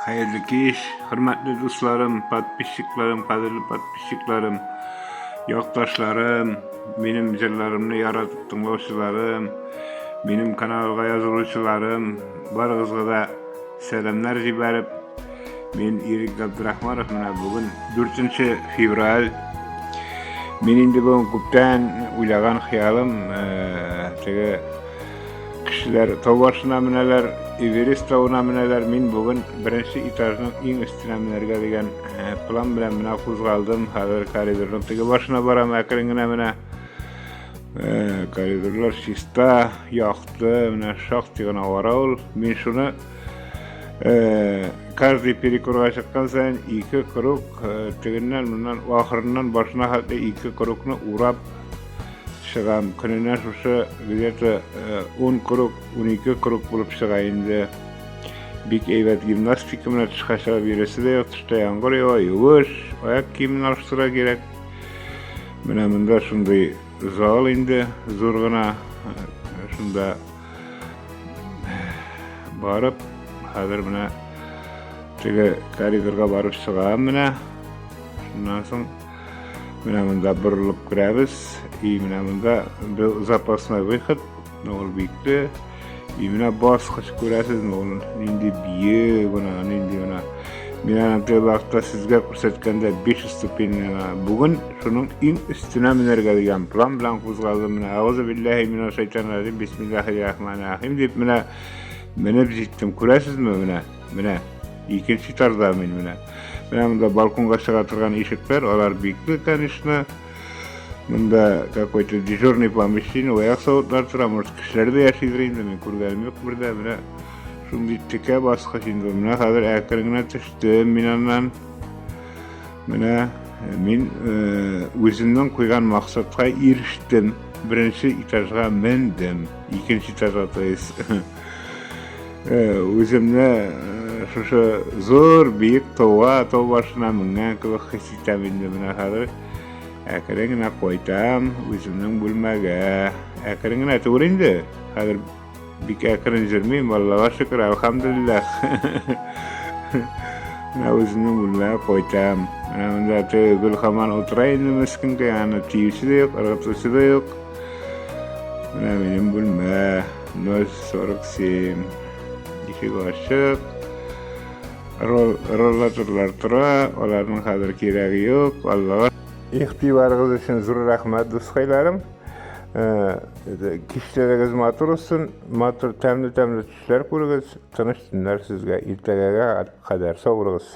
Хәерле кич, хөрмәтле дусларым, подписчикларым, кадерле подписчикларым, якташларым, минем җырларымны яратып тыңлаучыларым, минем каналга язылучыларым, барыгызга да сәламнәр җибәреп, мин Ирек Габдрахманов, менә бүген 4 февраль. Мин инде бүген күптән уйлаган хыялым, э, теге Кешеләр тау башына менәләр, Эверест тавына менәләр. Мин бүген беренче этажның иң өстенә менәргә дигән э, план белән менә кузгалдым. Хәзер коридорның теге башына барам, әкрен генә менә. Э, коридорлар чиста, якты, менә шактый гына бара ул. Мин шуны э, каждый перекурга чыккан саен ике круг тегеннән моннан ахырыннан башына хәтле ике кругны урап чыгам. Көненә шушы где-то 10 круг, 12 круг булып чыга инде. Бик әйбәт гимнастика менә тышка чыгып йөресе дә юк, тышта яңгыр ява, юеш, аяк киемен алыштырырга кирәк. Менә монда шундый зал инде, зур гына. Шунда барып, хәзер менә теге коридорга барып чыгам менә. Шуннан соң Менә монда борылып керәбез. И менә монда запасной выход, ул бикле. И менә баскыч күрәсезме, ул нинди биек, менә нинди менә. Мин аны теге вакытта сезгә күрсәткәндә 5 ступеньле. Бүген шуның иң өстенә менәргә дигән план белән кузгалдым. Менә әгъузу биллаһи минәш шайтанир раҗим, бисмиллаһир рахманир рахим дип менә менеп җиттем. Күрәсезме менә? Менә икенче этажда мин менә. Менә монда балконга чыга торган ишекләр, алар бикле, конечно. Монда какой-то дежурный помещение, аяк савытлар тора, может, кешеләр дә яшидер инде, мин күргәнем юк бер дә. Менә шундый текә баскыч инде. Менә хәзер әкрен генә төштем мин аннан. Менә мин үземнең куйган максатка ирештем. Беренче этажга мендем, икенче этажга, то есть. Үземне шушы зур биек тауга, тау башына менгән кебек хис итәм инде менә хәзер. Әкрен генә кайтам үземнең бүлмәгә. Әкрен генә түгел инде. Хәзер бик әкрен йөрмим, Аллага шөкер, әлхәмдүлилләһ. Менә үземнең бүлмәгә кайтам. Менә монда теге гөл һаман утыра инде мескенкәй, аны тиюче дә юк, ыргытучы да юк. Менә минем бүлмә. 047. Ишек ачык. Рол, роллаторлар тора, аларның хәзер кирәге юк. Аллага Игътибарыгыз өчен зур рәхмәт, дускайларым. Э, кичләрегез матур булсын, матур тәмле-тәмле төшләр күрегез. Тыныч төннәр сезгә. Иртәгәгә кадәр сау булыгыз.